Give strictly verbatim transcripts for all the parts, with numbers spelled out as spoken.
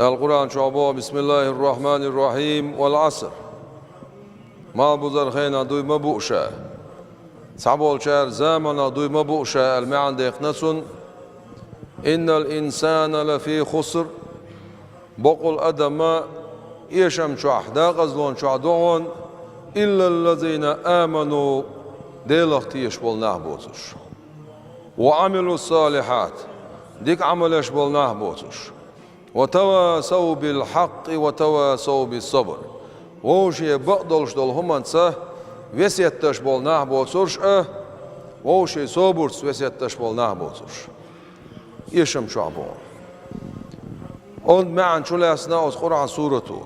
Дала Къуръан чохь боху: «Бисмиллахир-рахманир-рахим, вал-Ӏаср». Малхбузара хенахь дуй ма бу ша. Цхьаболчара заманах дуй ма бу ша аьлла маьӀна дехна цунна: «Иннал инсана лафи хуср». Боккъал адам эшам чохь, декъазлон чохь догӀун, «иллаллазина аману», Делах тешаш болу нах боцурш. «Ва Ӏамилу салихьат», дика Ӏамал еш болу нах боцурш. «Ва тавасав бил хьаккъи ва тавасав бис сабр». Вовшийн бакъдолуш долу хӀуманца весет деш болу нах боцурш а, вовшийн собарца весет деш болу нах боцурш. Эшам чохь боху. Онда маьӀна чу лаьцна оцу Къуръан сурато.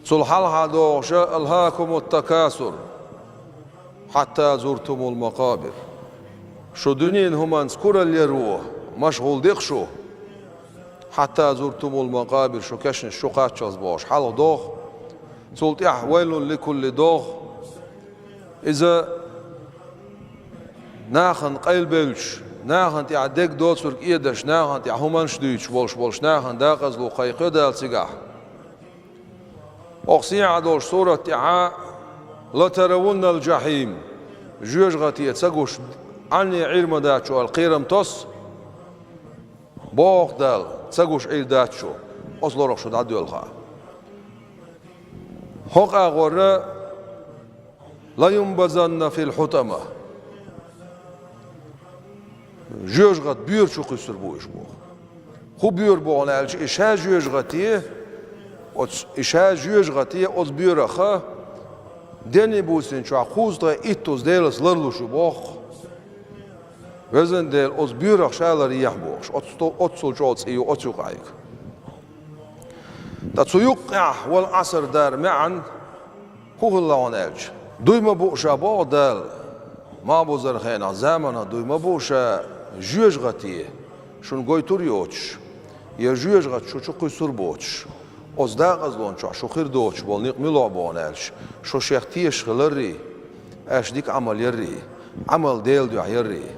Цул хьалха догӀуш: «Алхакумут такасур, хьатта зуртумул макъабир». Шу дуьненан хӀуманца куралла яр ву, машгӀул дикъ шу, «хьатта зуртумул макъабир», шу кешнаш чу кхаччалц бохуш хьалха догӀу. Цул тӀаьхьа «вайлун ликулли» догӀу. Иза нахана къайлабевлча, нахана тӀехь дегдоцург эдаш, нахана тӀехь хӀуманаш дуьйцуш болуш болчу нахана декъазло кхайкхо Дала цигахь. Оха сехьа долуш сурат тӀехьа: «Латаравуннал джахьим», жоьжахате ца гуш, Ӏанне Ӏийр ма дац шу аьлла кхерам тосу, боху Дала, ца гуш Ӏийр дац шу, оцу лорах шу дӀадоьлху. ХӀокху агӀора: «Ла юнбазанна фил хьутама». Жоьжахатин боьра чу кхуьссур бу уьш боху. ХӀун боьра боху аьлча, и ша жоьжахате, оцу, и ша жоьжахате оцу боьраха денний буьйсанна чохь кхузткъе иттаза Делаца ларлуш ю боху. Везан Дела, оцу боьрах ша ларъехьа бохуш, оцу, оццул чӀогӀа цӀе ю оцу юкъахь. Ткъа цу юккъехь «вал Ӏаср» дара маьӀна хӀун хилла хьуна аьлча, дуй ма бу ша боху Дала, малхбузара хенахь, заманах дуй ма бу ша жоьжахате, шуна гойтур йоцуш, я жоьжахати шу чу кхуьссур боцуш, оцу декъазлон чохь шу хир доцуш болу некъ мила боху аьлча, шу шех тешаш хиларрий, аша дика Ӏамал яррий, Ӏамал Делан дуьхьа яррий.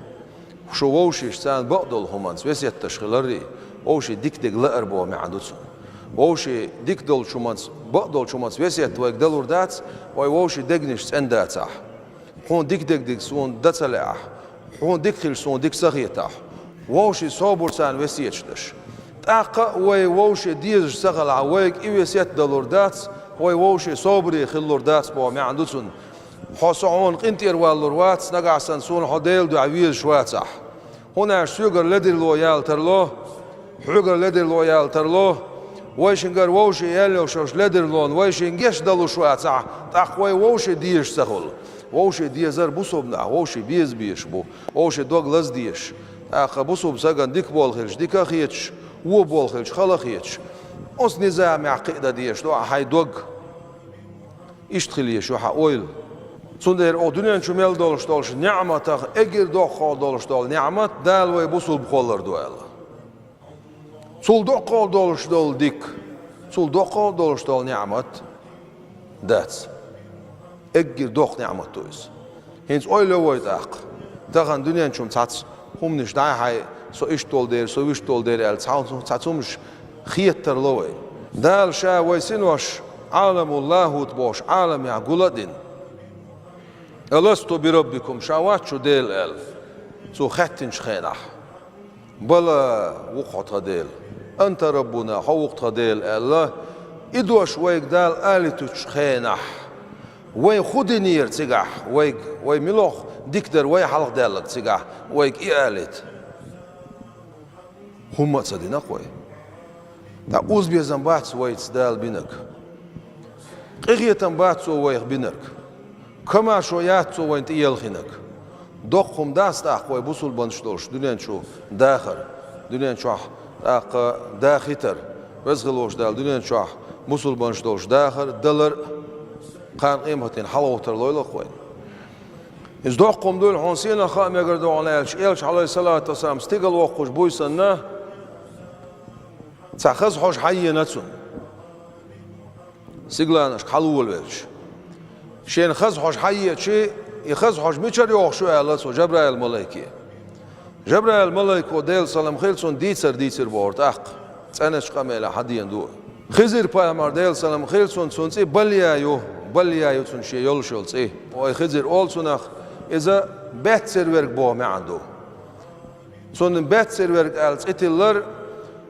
Шу вовшашца царна бакъдолу хӀуманца весет деш хиларрий, вовшийн дика дерг лаар боху маьӀна ду цуьнан. Вовшийн дика долчу хӀуманца, бакъдолчу хӀуманца весет вайга далур дац, вай вовшийн дегнаш цӀена дацахь. Хьуна дика дерг дерг суна дан ца лаахь, хьуна дика хилча суна дика ца хетахь. Вовшийн собар царна весеташ деш. ТӀаккха а вай вовшийн дезаш ца хилахь, вайга и весет далур дац, вай вовшийн собаре хилалур дац боху маьӀна ду цуьнан. Хьо со хьуна къинтӀера валлур вац, нагахь санна суна хьо Делан дуьхьа везаш вацахь. ХӀунда аьлча соьгара ледарло яла тарло, хьоьгара ледарло яла тарло, вайшингара вовшийн яьлла йолуш йолчу ледарлонна вайшинна гечдалуш вацахь, тӀаккха вай вовшийн дезаш ца хуьлу. Вовшийн дезар бусалба нах, вовшийн беза безаш бу, вовшийн дог лаза дезаш. ТӀаккха бусалба стагана дика болу хилча дика а хеташ, вон болу хилча хала а хеташ. Оцу низамехь кхиадан дезаш ду ахь хьайн дог. Иштта хила езаш ю хьан ойла. Цундела оха дуьнен чу мел долуш долчу неӀматах эггара доккхагӀа долуш долу неӀмат Дала вай бусалба кхоллар ду аьлла. Цул доккхагӀа долуш долу дика, цул доккхагӀа долуш долу неӀмат дац. Эггара доккха неӀмат ду иза. ХӀинца ойла йо вай тӀаккха. Тахана дуьнен чу цхьацца хӀуманаш дӀай-хьай, со иштта долу дера, со вуьшта долу дера аьлла, цхьа, цхьацца хӀуманаш хетар ло вай. Дала Ша вай синош Ӏаламул-лахӀут бохуш Ӏаламехь гул а дина. «Аласту би раббикум», Ша вац шу Дела аьлла, цо хаьттинчу хенахь. «Бала, ву-кх хьо тхан Дела». «Анта раббуна», хьо ву-кх тхан Дела аьлла, и дош вайга Дала алийтучу хенахь, вай хӀун динера цигахь, вайга, вай мила дика дара вай хьалха даьлларг цигахь, вайга и алийта? ХӀумма а ца дина-кх вай. Ткъа узбезам бац вайца Дала бинарг. Къинхетам бац Цо вайх бинарг. Комаьршо яц Цо вайна тӀеелхинарг. Доккха хӀума дац тӀаккха вай бусалбанаш долуш дуьнен чу дахар, дуьнен чохь тӀаккха дахийтар, Веза хилла волчу Дала дуьнен чохь бусалбанаш долуш дахар а, далар а, кхана къематдийнахь хьалагӀовттар лойла-кх вайна. Иза доккха хӀума дуйла хьуна сенах хаа мегар ду хьуна аьлча, Элча, Ӏалайхиссалату вассалам, стигала воккхуш буьйсанна, цхьа хаза хьожа хьаеана цунна. Сигаланашка хьалаволавелча. Шена хаза хьожа хьаеача, и хаза хьожа мичара йогӀуш ю аьлла цо Жабраил-малайке. Жабраил-малайко, Делан салам хила цунна, дийцар дийцира бохура тӀаккха. цӀеначу къамелехь хьан дена ду. Хизир-пайхамар, Делан салам хила цунна, цуьнан цӀе Балъя ю, Балъя ю цуьнан шен йолуш йолу цӀе. Вай Хизир олу цунах, иза баьццара верг боху маьӀна ду. Цунна баьццара верг аьлла цӀе тиллар,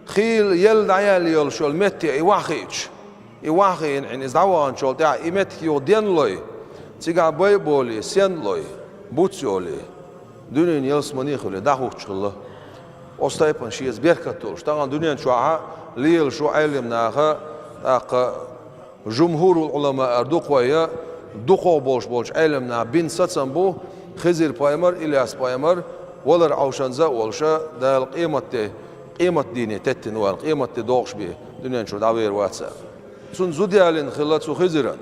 хийла елла дӀаяьлла йолуш йолу метте и ваха хиъча. И ваха хиъна Ӏийна иза дӀаваханчул тӀаьхьа и меттиг юха денлой, цигахь бай а болий, сенлой, буц йолий, дуьненан ялсамани а хуьлий, дӀахӀуттуш хилла. Оцу тайпана шеца беркат долуш, тахана дуьнен чохь а лелаш ву Ӏелам наха, тӀаккха жумхӀурул Ӏуламаъ ара дукхойя, дукхох болуш болчу Ӏелам наха бина сацам бу, Хизир-пайхамар, Ильяс-пайхамар валар Ӏовшанза а волуша, Дала къематде, къематдийне теттина ваьлла, къематде догӀуш бен дуьнен чу дӀавер вац аьлла. Цунна зуда ялийна хилла цу Хизиран.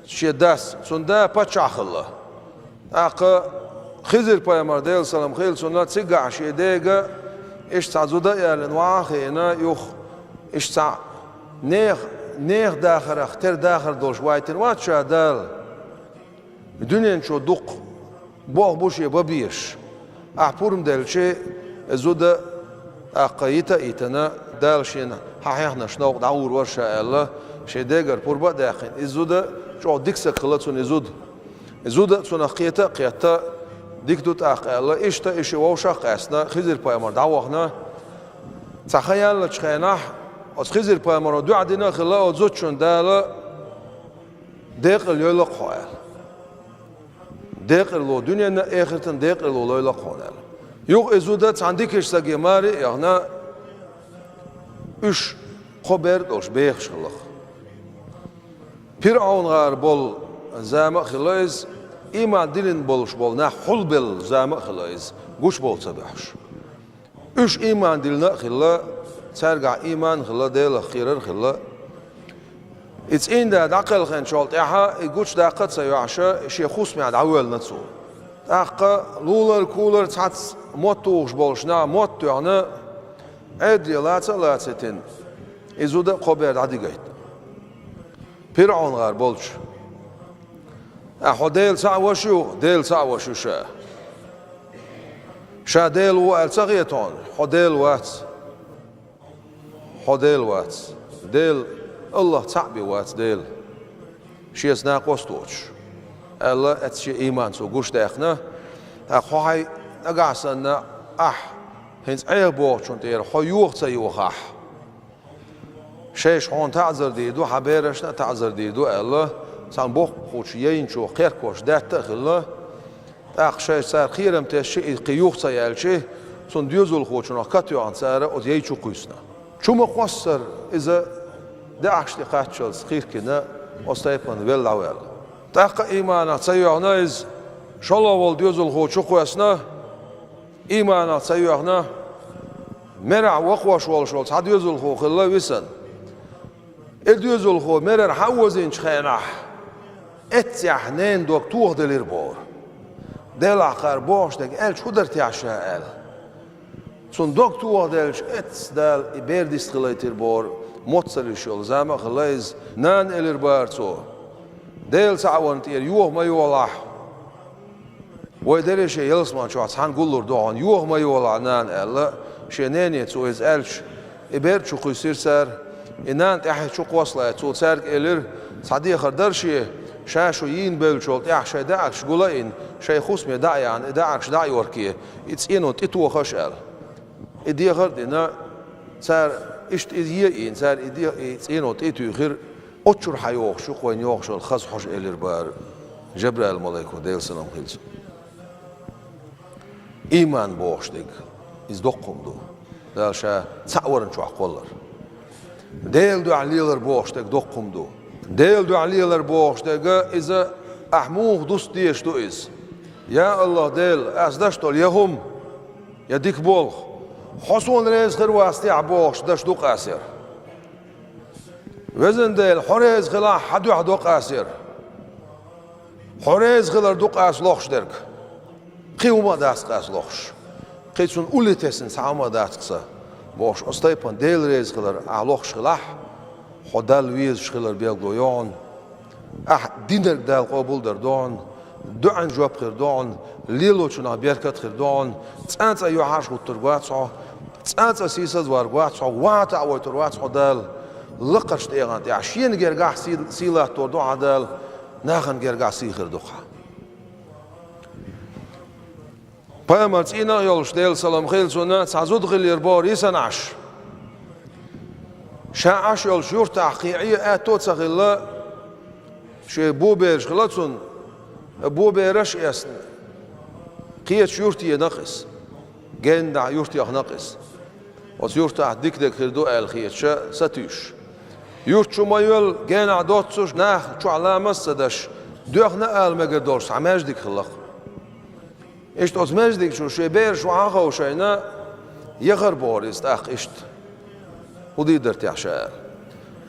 Шен дас, цунна да паччахь хилла. ТӀаккха Хизир-пайхамар, Делан салам хила цунна, цигахь шен дега иштта цхьа зуда а ялийна ваха а хиъна, юха иштта цхьа нех-, нехан дахарах тера дахар долуш вайтина вац ша Дала. Дуьнен чу дуккха болх бу шен бан безаш. Ахь пурба делча, и зуда тӀаккха йита а йитина, Дала шена хьан хьехнаш новкъа дӀагӀур вара ша аьлла, шен дегара пурба а даьккхина, и зуда чӀогӀа дика стаг хилла цунна и зуда. И зуда а цунах кхета а кхетта, дика ду тӀаккха аьлла, иштта и ши вовшах а къаьстина, Хизир-пайхамар дӀавахана. Цхьа хан яьллачу хенахь, оцу Хизир-пайхамаро дуӀа дина а хилла, оцу зудчунна Дала декъала йойла-кх хьо аьлла. Декъало, дуьненна а, эхартана декъало лойла-кх хьуна аьлла. Юха и зуда цхьана дикачу стаге маре а яхана, уьш кхо бер а долуш бехаш хилла-кх. ПирӀун-гӀар болу зама а хилла иза, ийман диллина болуш болу нах хьулбелла зама а хилла иза, гучубовла ца боьхьуш. Уьш ийман диллина а хилла, цаьргахь ийман а хилла, Делах кхерар а хилла. И цӀийнда дӀакхелхинчул тӀаьхьа, и гучудаккха а ца йоьхьуша, шен хӀусамехь дӀавоьллина цо. ТӀаккха лулар-кулар цхьацца мотт тухуш болуш нах мотт тоьхна, Ӏедале лаца а лацийтина, и зуда а кхо бер дӀадигайтина. ПирӀун-гӀар болчу. Ахьа хьо Дела цхьаъ ваша ю, Дела цхьаъ ваша ю ша. Ша Дела ву аьлла ца хета хьуна, хьо Дела вац. Хьо Дела вац. Дела, АллахӀ цхьаъ бен вац Дела. Шеца накъост воцуш, аьлла, эццахь шен ийман цо гучудаьккхина. ТӀаккха хьо хьайн нагахь санна, ахь хӀинца Ӏеха бохучунна тӀера хьо йоха ца йохахь, шайша хьуна таӀзар дийр ду, хьан берашна а таӀзар дийр ду аьлла, цхьана боккхачу яйначо кхеркош даьтта а хилла. ТӀаккха шайша цара кхерам тесча, и кхин юха ца яьлча, цунна доьзалхочунах катоьхна цара оцу яй чу кхуьйсина. Чу ма-кхоссара иза даьӀахкаш тӀе кхаччалц кхиркина, оцу тайпана велла дӀаваьлла. ТӀаккха ийманах ца йоьхна иза, шолгӀа волу доьзалхо чу кхоьссина, ийманах ца йоьхна, мерахь вакхош волуш волу цхьа доьзалхо хилла висина. И доьзалхо мерара хьан озийначу хенахь, эццехь ненан дог тохаделира бохура. Делахь кхара бохуш дерг аьлча хӀун дара техьа ша аьлла. Цунна дог тохаделча, эццахь Дала и бер дистхилийтира бохура, мотт ца луьйш йолу зама а хилла иза. Нана элира бара цо: «Дела цхьаъ варна тӀера йоха ма йолахь. Вай дерриш а ялсамани чохь цхьаьна гуллур ду хьуна, йоха ма йолахь, нана», — аьлла, шен нене цо иза аьлча, и бер чу кхуьссира цара. И нана тӀаьхьа чу кхоссале, цо цаьрга элира: «Цхьа дехар дара шен, ша шу йийна бевллачул тӀаьхьа шайн даьӀахкаш гул а йина, шайн хӀусаме дӀа а яхна, и даьӀахкаш дӀа а йоркъе, и цӀено тӀетохаш», — аьлла. И дехар а дина, цара иштта иза е а йина, цара и де-, и цӀено тӀе а туьйхира. Оцу чуьра хьан йогӀуш ю-кх вайна йогӀуш йолу хаза хьожа, элира бара Жабраил-малайко, Делан салам хила цунна. Ийман бохуш дерг, иза доккха хӀума ду. Дала ша цхьаъ варна чохь кхоллар. Делан дуьхьа лелар бохуш дерг доккха хӀума ду. Делан дуьхьа лелар бохуш дерг, иза ахь муха дуста дезаш ду иза? Я АллахӀ Дела, ас даш долу я хӀума, я дика болх, хьо суна реза хир вац техьа бохуш даш ду-кх ас яра. Везан Дела, хьо реза хилахь, хьан дуьхьа до-кх ас яра. Хьо реза хилар ду-кх ас лохуш дерг. Кхин хӀума а дац-кх ас лохуш. Кхин цунна улле тесна цхьа хӀума а дац-кх сан, бохуш, оцу тайпана Дела реза хилар ахь лохуш хилахь, хьо Далла везаш хилар билгало йо хьуна. Ахь динарг Дала къобалдар ду хьуна, доӀанна жоп хир ду хьуна, лелочунах беркат хир ду хьуна, цӀа-цӀа юьхьӀаьржа хӀуттур вац хьо, цӀа-цӀа сийсазварг вац хьо, вахьа таӀа войтур вац хьо Дала, лакхарчу тӀегӀан тӀехь шена гергахь сий, сий латтор ду хьан Дала, нахана гергахь сий хир ду хьан. Пайхамар цӀийнах а йолуш, Делан салам хила цунна, цхьа зуда хиллера бохура йисана Ӏаш. Ша Ӏаш йолчу юьртахь кхин Ӏе аьтто а ца хилла, шен бобераш хилла цунна, бобераш а эцна, кхечу юьрта енакх иза. Генна юьрта яханакх иза. Оцу юьртахь дика дерг хир ду аьлла хеташ, сатуьйсуш. Юьрта чу ма йоьлла, генахь доццуш, нах чохь ламаз а ца деш, доьхна а ала мегар долуш цхьа маьждиг хилла-кх. Иштта оцу маьждиг чу шен бераш вахьа а ховшийна, яхара бохура иза тӀаккха иштта. ХӀун дийр дара техьа ша аьлла.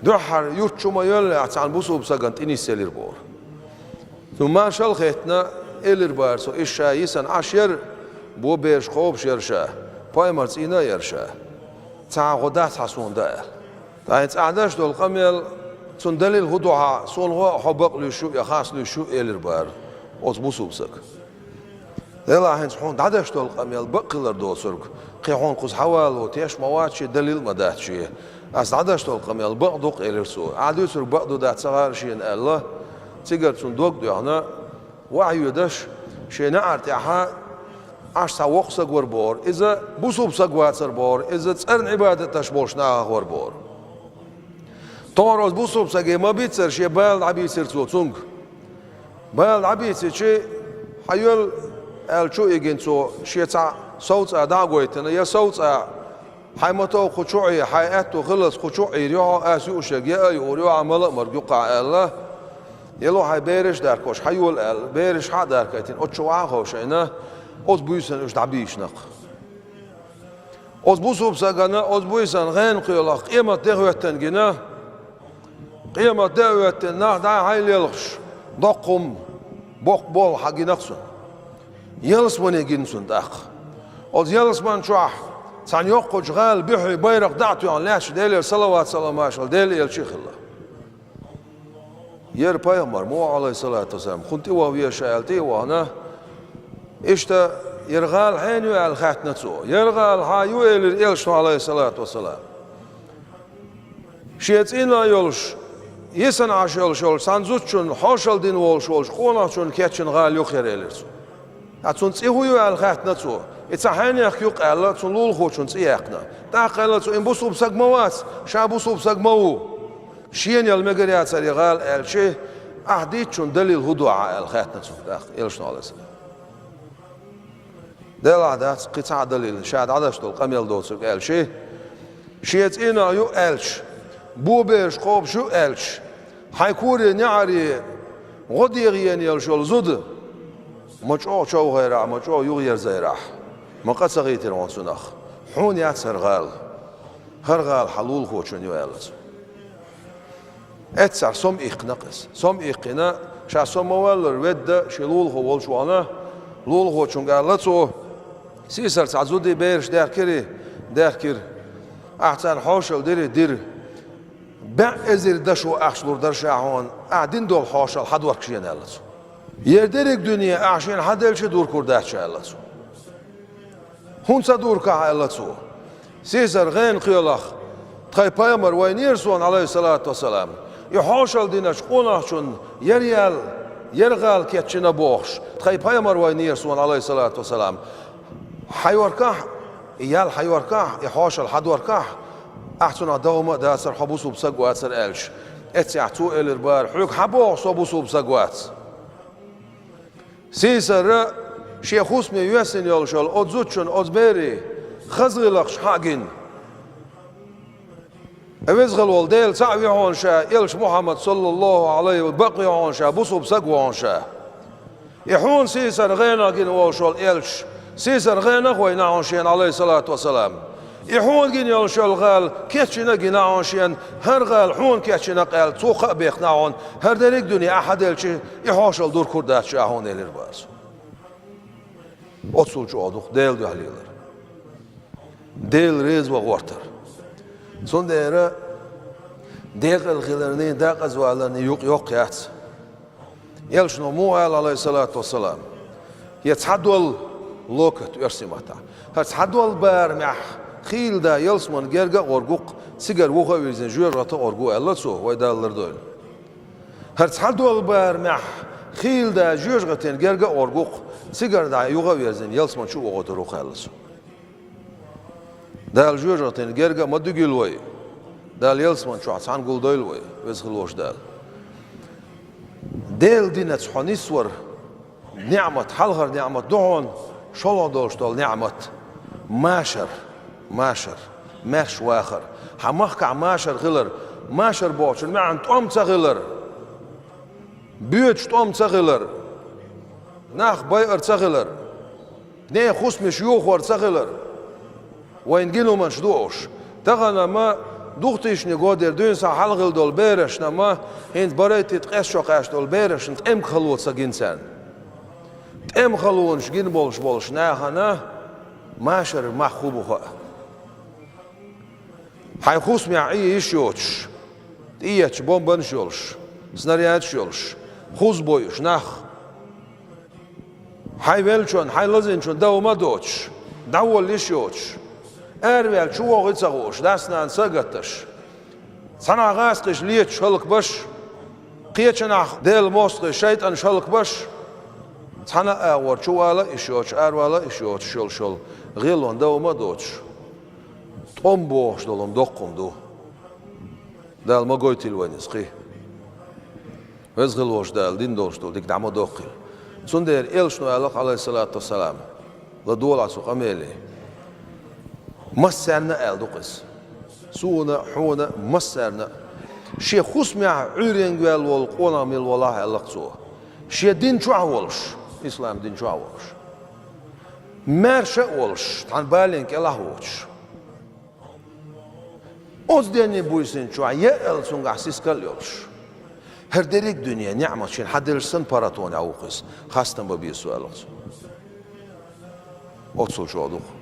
Дуьххьара юьрта чу ма йоьллехь, цхьана бусулба стагана тӀе нисъелира бохура. Цунна маршалла а хеттина, элира бара цо, иза ша йисана Ӏаш яра, бобераш кхобуш яра ша, пайхамар цӀийнах а яра ша. Цхьа гӀо дац хьан суна дан аьлла. Ткъа хьайна цӀахь деш долу къамел, цунна далил хӀун ду хьан, суна гӀо а хьо бакъ луьйш ю я хас луьйш ю, элира бара оцу бусулба стага. Делахь хӀинца хьуна дӀадеш долу къамел бакъ хилар доцург, кхин хьуна кхуза хьавало теш а ма вац шен, далил а ма дац шен. Ас дӀадеш долу къамел бакъ ду-кх, элира цо. Ахьа дуьйцург бакъ ду-дац ца хаьара шена аьлла, цигара цунна дог а доьхна, вахьа йоьдуш, шен неӀар тӀехь Ӏаш цхьа воккха стаг вара бохура. Иза бусулба стаг вацара бохура, иза цӀарна Ӏибадат деш болчу нахах вара бохура. Тохара оцу бусулба стаге ма-биццара шен бала дӀабийцира цо цуьнга. Бала дӀабийцичи, хьан йоьлла аьлла чу а йигина цо, шен цхьа сов цӀа дӀа а гойтина, я сов цӀа, хьайн ма-тов кху чу Ӏе, хьайн аьтто хиллалц кху чу Ӏийр ю хьо, ас юуш ерг яа а юур ю, ахьа мала а марг юккъахь аьлла, яло хьайн бераш а даркош, хьан йола аьлла, бераш хьа а даркайтина, оцу чу вахьа а ховшийна, оцу буьйсанна уьш дӀабийшина-кх. Оцу бусулба стагана, оцу буьйсанна гӀенах кхоьллах къемат де хӀоьттина гина, къемат де а хӀоьттина, нах дӀа а хьайла лелхаш, доккха хӀума, боккха болх хьан гина-кх цунна. Ялсамане гина цунна тӀаккха. Оцу ялсаман чохь цхьана йоккхачу гӀала буьхьий байракх дӀа а тоьхна лаьтташ Делера салават-салам-маршалла Делан элча а хилла. Яра пайхамар ма ву, Ӏалайхиссалату вассалам, хӀунда тӀе ваха веза ша аьлла, тӀе а вахана, иштта, яра гӀала хьенан ю аьлла хаьттина цо. Яра гӀала хьан ю, элира элчано, Ӏалайхиссалату вассалам. Шен цӀийнах а йолуш, йисана Ӏаш йолуш йолчу цхьана зудчунна хьошалла дина волуш волчу къонахчунна кечйина гӀала ю-кх хӀара, элира цо. Ткъа цуьнан цӀе хӀун ю аьлла хаьттина цо. И цхьа хьенех ю-кх аьлла, цуьнан лулахочун цӀе яьккхина. ТӀаккха аьлла цо, и бусулба стаг ма вац, ша бусулба стаг ма ву. Шена яла мегар яцара и гӀала аьлчи, ахьа дийцчунна далил хӀун ду ахьа аьлла хаьттина цуьнга тӀаккха, элчано, Ӏалайхиссалам. Делахь дац кхин цхьа а далил, ша дӀадеш долу къамел доцург аьлчи, шен цӀийнах ю аьлча, бобераш кхобуш ю аьлча, хьайн коре неӀаре гӀо деха еана йолуш йолу зуда, ма чӀогӀа човхайрахь, ма чӀогӀа юхаерзайрахь, ма къа ца хийтира хьуна цунах. Хьуна яц хӀара гӀала. ХӀара гӀала хьан лулахочун ю, аьлла цо. Эццахь сом иккхина-кх иза. Сом иккхина, ша сом ма-валлара, ведда, шен лулахо волчу вахана, лулахочуьнга аьлла цо, сийсара цхьа зудий бераш даьхкирий, даьхкира. Ахьа царна хьошалла дирий, дира. БӀе эзар дашо ахча лур дара ша хьуна, ахьа дина долу хьошалла хьан дорка шена, аьлла цо. Яра дерриг дуьне ахьа шена хьан делча а дуркур дац ша, аьлла цо. ХӀунда ца дуркахь, аьлла цо. Сийсара гӀенах кхоьллах тхайн пайхамар вайнера суна, Ӏалайхиссалату вассалам, и хьошалла диначу къонахчунна яра ял, яра гӀала кечйина бохуш, тхайн пайхамар вайнера суна, Ӏалайхиссалату вассалам. Хьайоркахь, и ял хьайоркахь, и хьошалла хьан доркахь, ахьа цунах догӀма а дацара, хьо бусулба стаг вацара аьлча. Эццахь цо элира бара, хьоьга хьан боху со бусулба стаг вац? Сийсара шен хӀусаме йоьссина йолуш йолу оцу зудчун оцу берийн хаза гӀиллакхаш хьан а гина. Веза хила волу Дела цхьаъ ву хьуна ша, элча Мухьаммад, саллаллаху Ӏалайхи ва, бакъ ву хьуна ша, бусулба стаг ву хьуна ша. И хьуна сийсара гӀенах гина волуш волу элча, сийсара гӀенах вайна хьуна шена, Ӏалайхиссалату вассалам. И хьуна гина йолуш йолу гӀала кечйина а гина хьуна шена, хӀара гӀала хьуна кечйина-кх аьлла, цо кхаъ бехна хьуна, хӀара дерриг а дуьне ахьа хьан делча, и хьошалла дуркур дац ша хьуна, элира бара цо. Оццул чӀогӀа ду-кх Делан дуьхьа лелар. Дела реза ван гӀортар. Цундела декъала хиларний, декъаза валарний юкъ йоккха яц. Элчано муха аьлла, Ӏалайхиссалату вассалам, я цхьа долла локоть оьрсийн маттахь, хӀара цхьа долла барамехь Хийла да ялсаман герга а гӀоргва-кх, цигара юха а вирзина жоьжахати а гӀоргва, аьлла цо, вай Дала лардойла. ХӀара цхьа долу барамехь хийла да жоьжахатин герга а гӀоргва-кх, цигара дӀа юха а вирзина ялсаман чу а вогӀур ву-кх, аьлла цо. Дала жоьжахатин герга а ма дуьгийла вай. Дала ялсаман чохь цхьаьна гулдойла вай, Веза хила волчу Дала. Делан динаца хьо нисвар, неӀмат, хьалхара неӀмат ду хьуна, шолгӀа долуш долу неӀмат. Машар, машар, маьрша вахар. Хьан махкахь машар хилар, машар бохучун маьӀна тӀом ца хилар, боьдуш тӀом ца хилар, нах байар ца хилар, нехан хӀусамаш йохор ца хилар. Вайна гина хӀуманаш ду уьш. Тахана ма духтийшни годер дуьйна схьа хьалхила долу берашна ма, хӀинца барайтта къес шо кхаьчна долу берашна тӀеман хало ца гина царна. ТӀеман халонаш гина болуш болуш нахана машар мах хӀун бу хаьа. Хьайн хӀусамехь Ӏе йиш йоцуш, тӀеетташ бомбанаш йолуш, снарядаш йолуш, хуза бойуш нах. Хьайн веллачунна, хьайн лазийначунна дов ма доцуш, дӀаволла йиш йоцуш, араваьлла чу вогӀий ца хууш, дас-нанас а гатдеш, цхьанхьа гӀазкхаша леташ хӀаллакбеш, кхечанхьа Делан мостагӀий шайтӀанаш хӀаллакбеш, цхьана а агӀор чу вала а йиш йоцуш, аравала а йиш йоцуш йолуш йолу гӀелонна дов ма доцуш, тӀом бохуш долу хӀума доккха хӀума ду. Дала ма гойтийла вайна иза кхин. Веза хила волчу Дала дина долуш долу дика дӀа ма доккхийла. Цундела элчано аьлла-кх, Ӏалайхиссалату вассалам, ладогӀал цу къамеле. Массарна а аьлла ду-кх иза. Суна а, хьуна а, массарна а. Шен хӀусамехь Ӏуьйренга ваьлла волу къонах мила валахь а, аьлла-кх цо. Шен дин чохь а волуш, ислам дин чохь а волуш, маьрша а волуш, тхьана балийна кӀелахь а воцуш. Оцу денний буьйсанна чохь яа аьлла цуьнгахь сискал а йолуш. ХӀара дерриг а дуьне неӀмат шена хьан деллачу санна паргӀатонехь ву-кх иза, хастам бан беза цо, аьлла-кх цо. Оццул чӀогӀа ду-кх.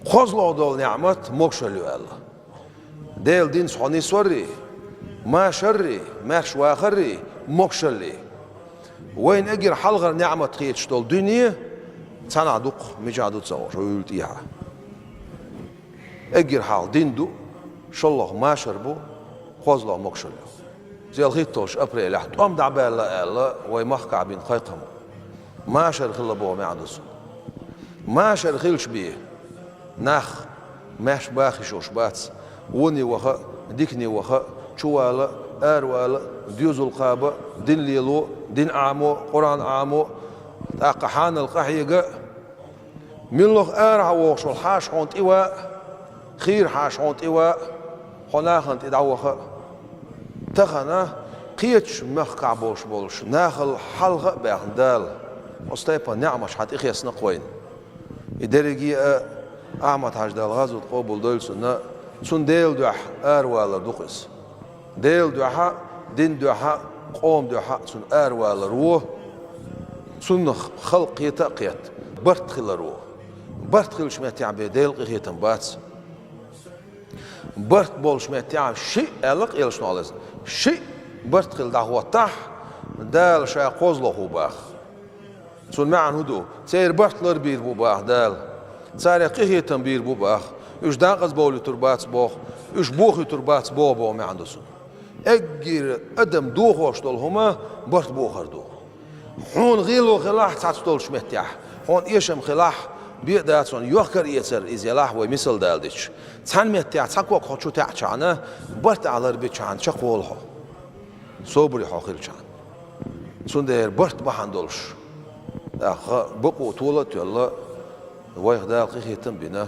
КхозлагӀа долу неӀмат могушалла ю аьлла. Делан динца хьо нисваррий, машаррий, маьрша вахаррий, могушаллий. Вайна эггара хьалхара неӀмат хеташ долу дуьне цхьанхьа ду-кх, мичахь ду ца хууш, вуьйла тӀехьа. Эггара хьалха дин ду, шолгӀа машар бу, кхозлагӀа могушалла ю. Зел хӀитталгӀачу апрелехь тӀом дӀабаьлла аьлла, вай махкахь бина кхайкхам бу. Машар хилла боху маьӀна ду цуьнан. Машар хилча бен, нах маьрша баха йиш йолуш бац, воне ваха а, дикане ваха а, чувала а, аравала а, доьзал кхаба а, дин лело а, дин Ӏамо а, Къуръан Ӏамо а, тӀаккха хьанал къахьега а, муьлхха арахьа вогӀуш волу хьаша хьуна тӀеван а, хийра хьаша хьуна тӀеван а, хьо нахана тӀе дӀаваха а. Тахана кхечу махкахь болуш болуш нахал хьалха а баьхна Дала, оцу тайпана неӀматаш хьан тӀехецна-кх вайна. И дерриге а Ахьмад-Хьаьжа, Дала гӀазот къобалдойла цуьнан, цуьнан Делан дуьхьа аравалар ду-кх иза. Делан дуьхьа, дин дуьхьа, къоман дуьхьа цуьнан аравалар ву, цунах халкъ кхета а кхетта, барт хилар ву. Барт хиллачу меттехь бен Делан къинхетам бац. Барт болчу меттехь шиъ, аьлла-кх элчано, Ӏалайхиссалам, шиъ барт хилла дӀахӀоттахь, Дала ша кхозлагӀа ву баха. Цуьнан маьӀна хӀун ду? Церан барт ларбийр бу баха Дала. Царех къинхетам бийр бу баха. Уьш декъаза бовлуьйтур бац боху, уьш бохуьйтур бац боху боху маьӀна ду цуьнан. Эггара адам дохош долу хӀума барт бохар ду. Хьуна гӀело хилахь цхьацца долчу меттехь, хьуна эшам хилахь, бен а дац хьуна йохкар-эцар иза елахь, вай мисал дала дича. Цхьана меттехь цхьа ког хьо чу таьӀчахьана, барт ахь ларбичахьана чекхволу хьо. Собаре хьо хилчахьана. Цундела барт бахьана долуш, тӀаккха бакъо тола а тоьлла, вайх Дала къинхетам а бина,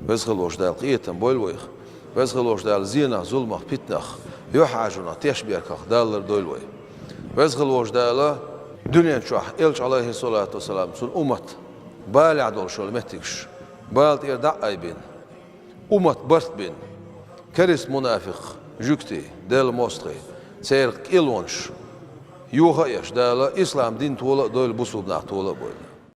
Веза хила волчу Дала къинхетам бойла вайх. Веза хила волчу Дала зенах, зуламах, питанах, юьхьӀаьржонах, тешнабехках Дала лардойла вай. Веза хила волчу Дала дуьнен чохь элча, Ӏалайхиссалату вассалам, цуьнан уммат балехь долуш йолу меттигаш бала тӀера дӀа а айбина, уммат барт бина, керист-мунафикъ жуьгтий, Делан мостагӀий, церан кӀелонаш йоха а еш, Дала ислам дин тола а дойла, бусулба нах тола а бойла.